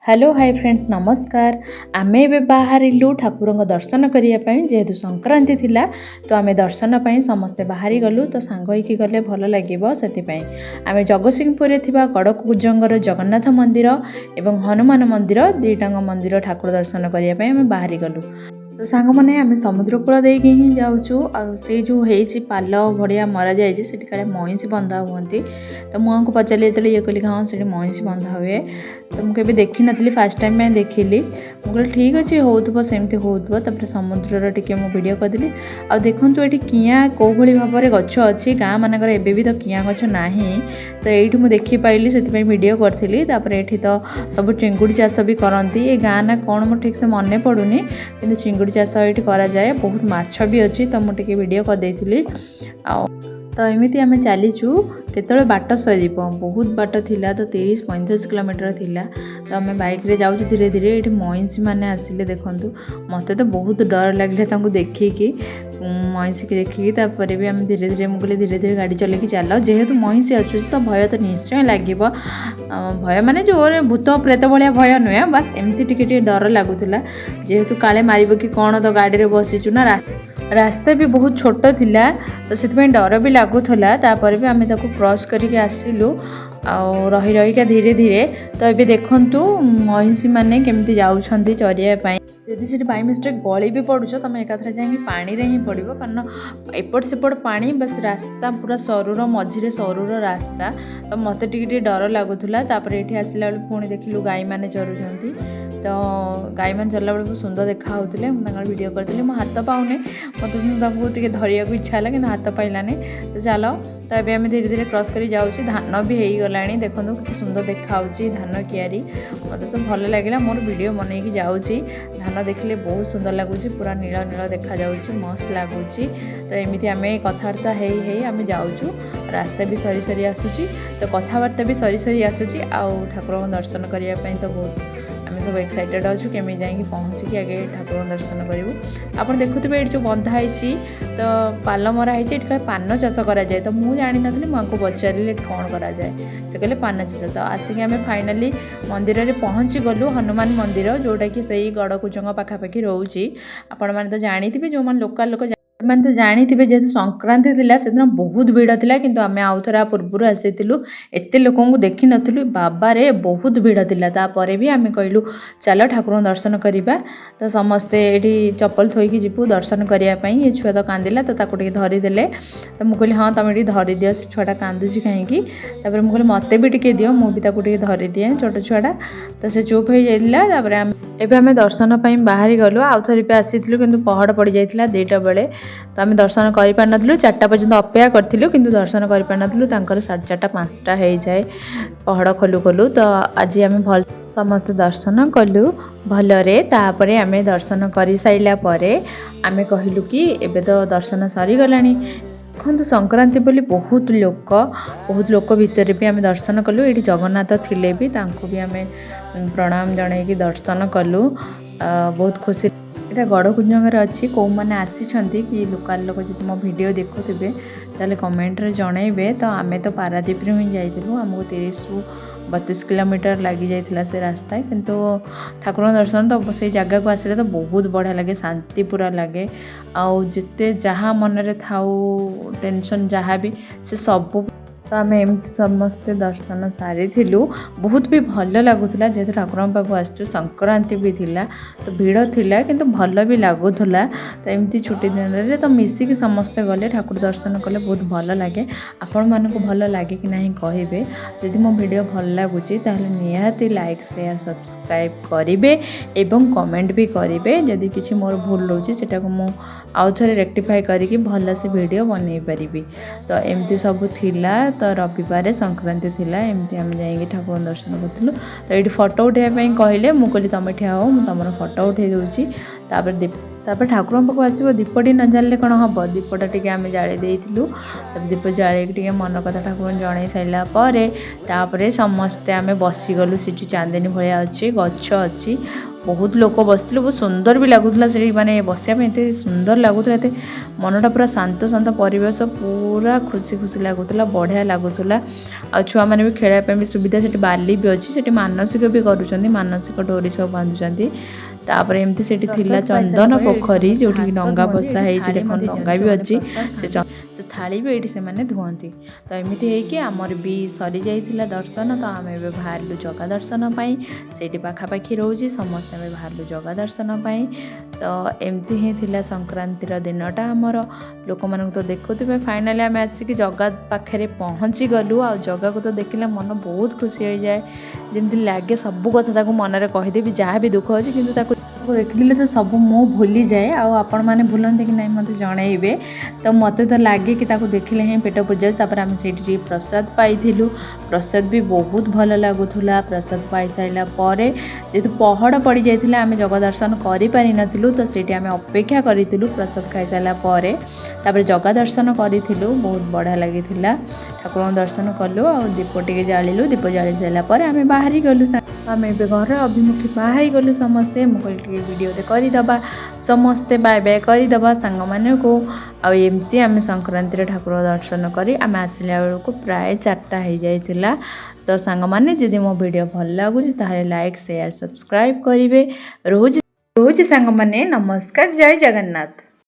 Hello, high friends, ନମସ୍କାର। ଆମେ ଏବେ ବାହାରିଲୁ ଠାକୁରଙ୍କ ଦର୍ଶନ କରିବା ପାଇଁ। ଯେହେତୁ ସଂକ୍ରାନ୍ତି ଥିଲା, ତ ଆମେ ଦର୍ଶନ ପାଇଁ ସମସ୍ତେ ବାହାରି ଗଲୁ। ତ ସାଙ୍ଗ ହେଇକି ଗଲେ ଭଲ ଲାଗିବ, ସେଥିପାଇଁ ଆମେ ଜଗତସିଂହପୁରରେ ଥିବା ଗଡ଼କୁଜଙ୍ଗର ଜଗନ୍ନାଥ ମନ୍ଦିର ଏବଂ ହନୁମାନ ମନ୍ଦିର, ଦୁଇଟାଙ୍କ ମନ୍ଦିର ଠାକୁର ଦର୍ଶନ କରିବା ପାଇଁ ଆମେ ବାହାରି ଗଲୁ। ତ ସାଙ୍ଗମାନେ, ଆମେ ସମୁଦ୍ର କୂଳ ଦେଇକି ହିଁ ଯାଉଛୁ। ଆଉ ସେଇ ଯେଉଁ ହେଇଛି, ପାଲ ଭଳିଆ ମରାଯାଇଛି, ସେଠି କାଳେ ମଇଁଷି ବନ୍ଧା ହୁଅନ୍ତି। ତ ମୁଁ ଆଙ୍କୁ ପଚାରିଲି ଯେତେବେଳେ, ଇଏ କହିଲେ କି ହଁ, ସେଠି ମଇଁଷି ବନ୍ଧା ହୁଏ। ତ ମୁଁ କେବେ ଦେଖିନଥିଲି, ଫାର୍ଷ୍ଟ ଟାଇମ୍ ପାଇଁ ଦେଖିଲି। ମୁଁ କହିଲି, ଠିକ୍ ଅଛି, ହେଉଥିବ, ସେମିତି ହେଉଥିବ। ତାପରେ ସମୁଦ୍ରର ଟିକେ ମୁଁ ଭିଡ଼ିଓ କରିଦେଲି। ଆଉ ଦେଖନ୍ତୁ, ଏଠି କିଆଁ କେଉଁ ଭଳି ଭାବରେ ଗଛ ଅଛି। ଗାଁ ମାନଙ୍କରେ ଏବେ ବି ତ କିଆଁ ଗଛ ନାହିଁ, ତ ଏଇଠି ମୁଁ ଦେଖିପାଇଲି, ସେଥିପାଇଁ ଭିଡ଼ିଓ କରିଥିଲି। ତାପରେ ଏଠି ତ ସବୁ ଚିଙ୍ଗୁଡ଼ି ଚାଷ ବି କରନ୍ତି। ଏ ଗାଁ ନା କ'ଣ ମୁଁ ଠିକ୍ସେ ମନେ ପଡ଼ୁନି, କିନ୍ତୁ ଚିଙ୍ଗୁଡ଼ି ଚାଷ ଏଇଠି କରାଯାଏ। ବହୁତ ମାଛ ବି ଅଛି, ତ ମୁଁ ଟିକେ ଭିଡ଼ିଓ କରିଦେଇଥିଲି। ଆଉ ତ ଏମିତି ଆମେ ଚାଲିଛୁ, କେତେବେଳେ ବାଟ ସରିବ? ବହୁତ ବାଟ ଥିଲା ତ, 30-35 କିଲୋମିଟର ଥିଲା। ତ ଆମେ ବାଇକ୍ରେ ଯାଉଛୁ ଧୀରେ ଧୀରେ। ଏଇଠି ମଇଁଷି ମାନେ ଆସିଲେ, ଦେଖନ୍ତୁ। ମୋତେ ତ ବହୁତ ଡର ଲାଗିଲା ତାଙ୍କୁ ଦେଖିକି, ମଇଁଷିକି ଦେଖିକି। ତାପରେ ବି ଆମେ ଧୀରେ ଧୀରେ, ମୁଁ କହିଲି, ଧୀରେ ଧୀରେ ଗାଡ଼ି ଚଲେଇକି ଚାଲ। ଯେହେତୁ ମଇଁଷି ଆସୁଛି, ତ ଭୟ ତ ନିଶ୍ଚୟ ଲାଗିବ। ଭୟ ମାନେ ଜୋରେ ଭୂତ ପ୍ରେତ ଭଳିଆ ଭୟ ନୁହେଁ, ବାସ୍ ଏମିତି ଟିକେ ଟିକେ ଡର ଲାଗୁଥିଲା, ଯେହେତୁ କାଳେ ମାରିବ କି କ'ଣ। ତ ଗାଡ଼ିରେ ବସିଛୁ ନା, ରାସ୍ତା ବି ବହୁତ ଛୋଟ ଥିଲା, ତ ସେଥିପାଇଁ ଡର ବି ଲାଗୁଥିଲା। ତାପରେ ବି ଆମେ ତାକୁ କ୍ରସ୍ କରିକି ଆସିଲୁ ଆଉ ରହି ରହିକା ଧୀରେ ଧୀରେ। ତ ଏବେ ଦେଖନ୍ତୁ, ମଇଁଷି ମାନେ କେମିତି ଯାଉଛନ୍ତି ଚରିବା ପାଇଁ। ଯଦି ସେଠି ବାଇ ମିଷ୍ଟେକ୍ ଗଳି ବି ପଡ଼ୁଛ, ତୁମେ ଏକାଥରେ ଯାଇକି ପାଣିରେ ହିଁ ପଡ଼ିବ, କାରଣ ଏପଟ ସେପଟ ପାଣି, ବାସ୍ ରାସ୍ତା ପୁରା ସରୁର ମଝିରେ, ସରୁର ରାସ୍ତା। ତ ମୋତେ ଟିକେ ଟିକେ ଡର ଲାଗୁଥିଲା। ତାପରେ ଏଠି ଆସିଲା ବେଳକୁ ପୁଣି ଦେଖିଲୁ ଗାଈମାନେ ଚରୁଛନ୍ତି। ତ ଗାଈମାନେ ଚରିଲା ବେଳକୁ ବହୁତ ସୁନ୍ଦର ଦେଖା ହେଉଥିଲେ। ମୁଁ ତାଙ୍କର ଭିଡ଼ିଓ କରିଥିଲି। ମୋ ହାତ ପାଉନି, ମୋତେ ତାଙ୍କୁ ଟିକେ ଧରିବାକୁ ଇଚ୍ଛା ହେଲା, କିନ୍ତୁ ହାତ ପାଇଲାନି। ତ ଚାଲ, ତ ଏବେ ଆମେ ଧୀରେ ଧୀରେ କ୍ରସ୍ କରି ଯାଉଛୁ। ଧାନ ବି ହେଇଗଲାଣି, ଦେଖନ୍ତୁ କେତେ ସୁନ୍ଦର ଦେଖାହେଉଛି ଧାନ କିଆରି। ମୋତେ ତ ଭଲ ଲାଗିଲା, ମୋର ଭିଡ଼ିଓ ବନେଇକି ଯାଉଛି। ଧାନ ଦେଖିଲେ ବହୁତ ସୁନ୍ଦର ଲାଗୁଛି, ପୁରା ନୀଳ ନୀଳ ଦେଖାଯାଉଛି, ମସ୍ତ ଲାଗୁଛି। ତ ଏମିତି ଆମେ କଥାବାର୍ତ୍ତା ହେଇ ହେଇ ଆମେ ଯାଉଛୁ। ରାସ୍ତା ବି ସରି ସରି ଆସୁଛି, ତ କଥାବାର୍ତ୍ତା ବି ସରି ସରି ଆସୁଛି। ଆଉ ଠାକୁରଙ୍କ ଦର୍ଶନ କରିବା ପାଇଁ ତ ବହୁତ ଆମେ ସବୁ ଏକ୍ସାଇଟେଡ଼ ଅଛୁ, କେମିତି ଯାଇକି ପହଞ୍ଚିକି ଆଗେ ଠାକୁରଙ୍କ ଦର୍ଶନ କରିବୁ। ଆପଣ ଦେଖୁଥିବେ, ଏଇଠି ଯେଉଁ ବନ୍ଧା ହେଇଛି, ତ ପାଲ ମରା ହେଇଛି, ଏଠି କାଳେ ପାନ ଚାଷ କରାଯାଏ। ତ ମୁଁ ଜାଣିନଥିଲି, ମୁଁ ଆଙ୍କୁ ପଚାରିଲି ଏଠି କ'ଣ କରାଯାଏ, ସେ କହିଲେ ପାନ ଚାଷ। ତ ଆସିକି ଆମେ ଫାଇନାଲି ମନ୍ଦିରରେ ପହଞ୍ଚି ଗଲୁ, ହନୁମାନ ମନ୍ଦିର, ଯେଉଁଟାକି ସେଇ ଗଡ଼କୁଜଙ୍ଗ ପାଖାପାଖି ରହୁଛି। ଆପଣମାନେ ତ ଜାଣିଥିବେ, ଯେଉଁମାନେ ଲୋକାଲ ଲୋକ ସେମାନେ ତ ଜାଣିଥିବେ। ଯେହେତୁ ସଂକ୍ରାନ୍ତି ଥିଲା, ସେଦିନ ବହୁତ ଭିଡ଼ ଥିଲା। କିନ୍ତୁ ଆମେ ଆଉ ଥରେ ଆ ପୂର୍ବରୁ ଆସିଥିଲୁ, ଏତେ ଲୋକଙ୍କୁ ଦେଖିନଥିଲୁ। ବାବାରେ, ବହୁତ ଭିଡ଼ ଥିଲା। ତାପରେ ବି ଆମେ କହିଲୁ, ଚାଲ ଠାକୁରଙ୍କ ଦର୍ଶନ କରିବା। ତ ସମସ୍ତେ ଏଇଠି ଚପଲ ଥୋଇକି ଯିବୁ ଦର୍ଶନ କରିବା ପାଇଁ। ଏ ଛୁଆ ତ କାନ୍ଦିଲା, ତ ତାକୁ ଟିକେ ଧରିଦେଲେ। ତ ମୁଁ କହିଲି, ହଁ, ତୁମେ ଟିକେ ଧରିଦିଅ, ସେ ଛୁଆଟା କାନ୍ଦୁଛି କାହିଁକି? ତାପରେ ମୁଁ କହିଲି, ମୋତେ ବି ଟିକେ ଦିଅ, ମୁଁ ବି ତାକୁ ଟିକେ ଧରିଦିଏ, ଛୋଟ ଛୁଆଟା। ତ ସେ ଚୁପ୍ ହେଇଯାଇଥିଲା। ତାପରେ ଆମେ ଏବେ ଆମେ ଦର୍ଶନ ପାଇଁ ବାହାରି ଗଲୁ। ଆଉ ଥରେ ବି ଆସିଥିଲୁ, କିନ୍ତୁ ପହଡ଼ ପଡ଼ିଯାଇଥିଲା 2ଟା ବେଳେ, ତ ଆମେ ଦର୍ଶନ କରିପାରିନଥିଲୁ। 4ଟା ପର୍ଯ୍ୟନ୍ତ ଅପେକ୍ଷା କରିଥିଲୁ, କିନ୍ତୁ ଦର୍ଶନ କରିପାରିନଥିଲୁ। ତାଙ୍କର 4:30, 5ଟା ହେଇଯାଏ ପହଡ଼ ଖୋଲୁ ଖୋଲୁ। ତ ଆଜି ଆମେ ଭଲ ସମସ୍ତେ ଦର୍ଶନ କଲୁ ଭଲରେ। ତାପରେ ଆମେ ଦର୍ଶନ କରିସାରିଲା ପରେ ଆମେ କହିଲୁ କି ଏବେ ତ ଦର୍ଶନ ସରିଗଲାଣି। ଦେଖନ୍ତୁ, ସଂକ୍ରାନ୍ତି ବୋଲି ବହୁତ ଲୋକ, ବହୁତ ଲୋକ ଭିତରେ ବି ଆମେ ଦର୍ଶନ କଲୁ। ଏଇଠି ଜଗନ୍ନାଥ ଥିଲେ ବି, ତାଙ୍କୁ ବି ଆମେ ପ୍ରଣାମ ଜଣେଇକି ଦର୍ଶନ କଲୁ। ବହୁତ ଖୁସି। ଏଇଟା ଗଡ଼କୁଜଙ୍ଗରେ ଅଛି। କେଉଁମାନେ ଆସିଛନ୍ତି କି ଲୋକାଲ ଲୋକ ଯଦି ମୋ ଭିଡ଼ିଓ ଦେଖୁଥିବେ, ତାହେଲେ କମେଣ୍ଟରେ ଜଣେଇବେ। ତ ଆମେ ତ ପାରାଦ୍ୱୀପରୁ ହିଁ ଯାଇଥିଲୁ, ଆମକୁ 30ରୁ 32 କିଲୋମିଟର ଲାଗିଯାଇଥିଲା ସେ ରାସ୍ତା। କିନ୍ତୁ ଠାକୁରଙ୍କ ଦର୍ଶନ ତ, ସେଇ ଜାଗାକୁ ଆସିଲେ ତ ବହୁତ ବଢ଼ିଆ ଲାଗେ, ଶାନ୍ତି ପୁରା ଲାଗେ। ଆଉ ଯେତେ ଯାହା ମନରେ ଥାଉ, ଟେନସନ୍ ଯାହା ବି, ସେ ସବୁ। ତ ଆମେ ଏମିତି ସମସ୍ତେ ଦର୍ଶନ ସାରିଥିଲୁ। ବହୁତ ବି ଭଲ ଲାଗୁଥିଲା, ଯେହେତୁ ଠାକୁରଙ୍କ ପାଖକୁ ଆସିଛୁ। ସଂକ୍ରାନ୍ତି ବି ଥିଲା, ତ ଭିଡ଼ ଥିଲା, କିନ୍ତୁ ଭଲ ବି ଲାଗୁଥିଲା। ତ ଏମିତି ଛୁଟି ଦିନରେ ତ ମିଶିକି ସମସ୍ତେ ଗଲେ, ଠାକୁର ଦର୍ଶନ କଲେ ବହୁତ ଭଲ ଲାଗେ। ଆପଣମାନଙ୍କୁ ଭଲ ଲାଗେ କି ନାହିଁ କହିବେ। ଯଦି ମୋ ଭିଡ଼ିଓ ଭଲ ଲାଗୁଛି, ତାହେଲେ ନିହାତି ଲାଇକ୍, ସେୟାର, ସବସ୍କ୍ରାଇବ୍ କରିବେ ଏବଂ କମେଣ୍ଟ ବି କରିବେ। ଯଦି କିଛି ମୋର ଭୁଲ ରହୁଛି, ସେଟାକୁ ମୁଁ ଆଉ ଥରେ ରେକ୍ଟିଫାଏ କରିକି ଭଲସେ ଭିଡ଼ିଓ ବନେଇ ପାରିବି। ତ ଏମିତି ସବୁ ଥିଲା। ତ ରବିବାରେ ସଂକ୍ରାନ୍ତି ଥିଲା, ଏମିତି ଆମେ ଯାଇକି ଠାକୁରଙ୍କ ଦର୍ଶନ କରିଥିଲୁ। ତ ଏଇଠି ଫଟୋ ଉଠାଇବା ପାଇଁ କହିଲେ। ମୁଁ କହିଲି, ତୁମେ ଠିଆ ହବ, ମୁଁ ତୁମର ଫଟୋ ଉଠାଇ ଦେଉଛି। ତାପରେ ଦୀପ, ତାପରେ ଠାକୁରଙ୍କ ପାଖକୁ ଆସିବ, ଦୀପଟି ନ ଜାଳିଲେ କ'ଣ ହେବ? ଦୀପଟା ଟିକେ ଆମେ ଜାଳି ଦେଇଥିଲୁ। ତାପରେ ଦୀପ ଜାଳିକି ଟିକେ ମନ କଥା ଠାକୁରଙ୍କୁ ଜଣେଇ ସାରିଲା ପରେ, ତାପରେ ସମସ୍ତେ ଆମେ ବସିଗଲୁ। ସେଠି ଚାନ୍ଦିନୀ ଭଳିଆ ଅଛି, ଗଛ ଅଛି। ବହୁତ ଲୋକ ବସିଥିଲେ, ବହୁତ ସୁନ୍ଦର ବି ଲାଗୁଥିଲା ସେଠି। ମାନେ ବସିବା ପାଇଁ ଏତେ ସୁନ୍ଦର ଲାଗୁଥିଲା, ଏତେ ମନଟା ପୁରା ଶାନ୍ତ ଶାନ୍ତ ପରିବେଶ, ପୁରା ଖୁସି ଖୁସି ଲାଗୁଥିଲା, ବଢ଼ିଆ ଲାଗୁଥିଲା। ଆଉ ଛୁଆମାନେ ବି ଖେଳିବା ପାଇଁ ବି ସୁବିଧା ସେଠି, ବାଲି ବି ଅଛି ସେଠି। ମାନସିକ ବି କରୁଛନ୍ତି, ମାନସିକ ଡୋରି ସବୁ ବାନ୍ଧୁଛନ୍ତି। ତାପରେ ଏମିତି ସେଠି ଥିଲା ପ୍ରସାଦ ପାଇସାରିଲା ଚନ୍ଦନ ପରେ ଏଇଠି ପୋଖରୀ, ସମସ୍ତେ ଯେଉଁଠିକି ହାତ ଡଙ୍ଗା ଧୁଅନ୍ତି। ଭସା ଏଇଠି ହେଇଛି। ଥାଳି ଦେଖନ୍ତୁ, ମଧ୍ୟ ଡଙ୍ଗା ଦିଅନ୍ତି ବି ଯୋଉମାନେ ଅଛି। ପ୍ରସାଦ ସେ ଖାଆନ୍ତି। ସେ ଥାଳି ବି ଏଇଠି ସେମାନେ ଧୁଅନ୍ତି। ତ ଏମିତି ହେଇକି ଆମର ବି ସରିଯାଇଥିଲା ଦର୍ଶନ। ତ ଆମେ ଏବେ ବାହାରିଲୁ ଜଗା ଦର୍ଶନ ପାଇଁ। ସେଇଠି ପାଖାପାଖି ରହୁଛି, ସମସ୍ତେ ଆମେ ବାହାରିଲୁ ଜଗା ଦର୍ଶନ ପାଇଁ। ତ ଏମିତି ହିଁ ଥିଲା ସଂକ୍ରାନ୍ତିର ଦିନଟା ଆମର। ଲୋକମାନଙ୍କୁ ତ ଦେଖୁଥିବେ। ଫାଇନାଲି ଆମେ ଆସିକି ଜଗା ପାଖରେ ପହଞ୍ଚି ଗଲୁ। ଆଉ ଜଗାକୁ ତ ଦେଖିଲେ ମନ ବହୁତ ଖୁସି ହୋଇଯାଏ, ଯେମିତି ଲାଗେ ସବୁ କଥା ତାକୁ ମନରେ କହିଦେବି, ଯାହା ବି ଦୁଃଖ ଅଛି। କିନ୍ତୁ ତାକୁ ଦେଖିଦେଲେ ତ ସବୁ ମୁଁ ଭୁଲିଯାଏ। ଆଉ ଆପଣମାନେ ଭୁଲନ୍ତି କି ନାହିଁ ମୋତେ ଜଣେଇବେ। ତ ମୋତେ ତ ଲାଗେ କି ତାକୁ ଦେଖିଲେ ହିଁ ପେଟ ପୁରିଯାଉଛି। ତାପରେ ଆମେ ସେଇଠି ଟିକେ ପ୍ରସାଦ ପାଇଥିଲୁ। ପ୍ରସାଦ ବି ବହୁତ ଭଲ ଲାଗୁଥିଲା। ପ୍ରସାଦ ପାଇସାରିଲା ପରେ, ଯେହେତୁ ପହଡ଼ ପଡ଼ିଯାଇଥିଲା, ଆମେ ଜଗା ଦର୍ଶନ କରିପାରିନଥିଲୁ। ତ ସେଇଠି ଆମେ ଅପେକ୍ଷା କରିଥିଲୁ। ପ୍ରସାଦ ଖାଇସାରିଲା ପରେ ତାପରେ ଜଗା ଦର୍ଶନ କରିଥିଲୁ, ବହୁତ ବଢ଼ିଆ ଲାଗିଥିଲା। ଠାକୁରଙ୍କ ଦର୍ଶନ କଲୁ ଆଉ ଦୀପ ଟିକେ ଜାଳିଲୁ। ଦୀପ ଜାଳି ସାରିଲା ପରେ ଆମେ ବାହାରି ଗଲୁ। ଆମେ ଏବେ ଘର ଅଭିମୁଖେ ବାହାରି ଗଲୁ ସମସ୍ତେ। ମୁଁ କହିଲି ଟିକେ ଭିଡ଼ିଓଟେ କରିଦେବା, ସମସ୍ତେ ବାଏ ବାଏ କରିଦେବା ସାଙ୍ଗମାନଙ୍କୁ। ଆଉ ଏମିତି ଆମେ ସଂକ୍ରାନ୍ତିରେ ଠାକୁର ଦର୍ଶନ କରି ଆମେ ଆସିଲା ବେଳକୁ ପ୍ରାୟ 4ଟା ହେଇଯାଇଥିଲା। ତ ସାଙ୍ଗମାନେ, ଯଦି ମୋ ଭିଡ଼ିଓ ଭଲ ଲାଗୁଛି, ତାହେଲେ ଲାଇକ୍, ସେୟାର, ସବସ୍କ୍ରାଇବ୍ କରିବେ। ରହୁଛି, ରହୁଛି ସାଙ୍ଗମାନେ, ନମସ୍କାର, ଜୟ ଜଗନ୍ନାଥ।